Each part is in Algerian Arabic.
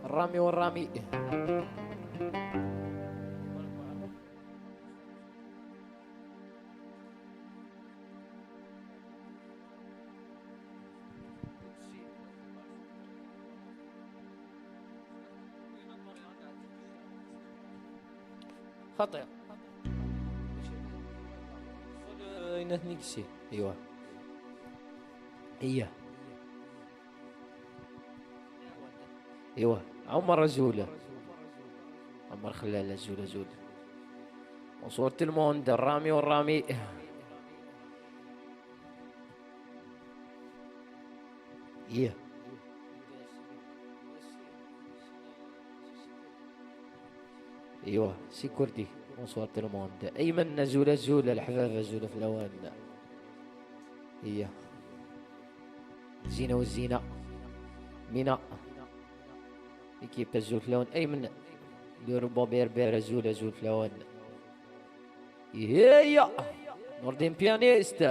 الرامي والرامي. خطير. ايوه ايوه ايوه عمر زولة، عمر خلال زولة زولة. وصورة الموند الرامي والرامي. ايه ايوه سيكوردي. bonsoir tout le monde. ايمن زولة زولة الحفافة زولة في الاوان. هي زينة والزينة مينا équipe زول فلاون. ايمن لو روبو بير بير زولة زول فلاون. هي نوردين pianiste.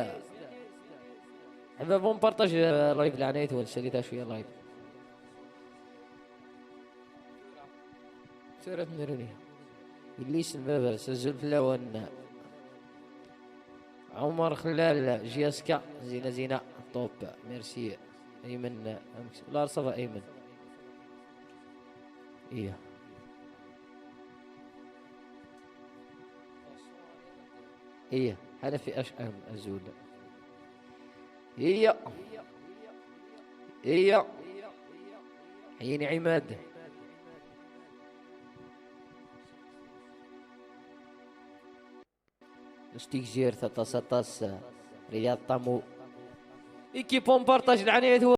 حباب on partage live لعناية ونساليتها شوية live. سيرة نرونيها الليس البابا سجل فلاون. عمر خلال جياسكا زينة زينة top merci. ايمن لا ça va ايمن. ايه ايه هذا في اش ام ازول. هي هي حييني عماد. نشتيك جير 13 رياض طامو. équipe on partage العناية.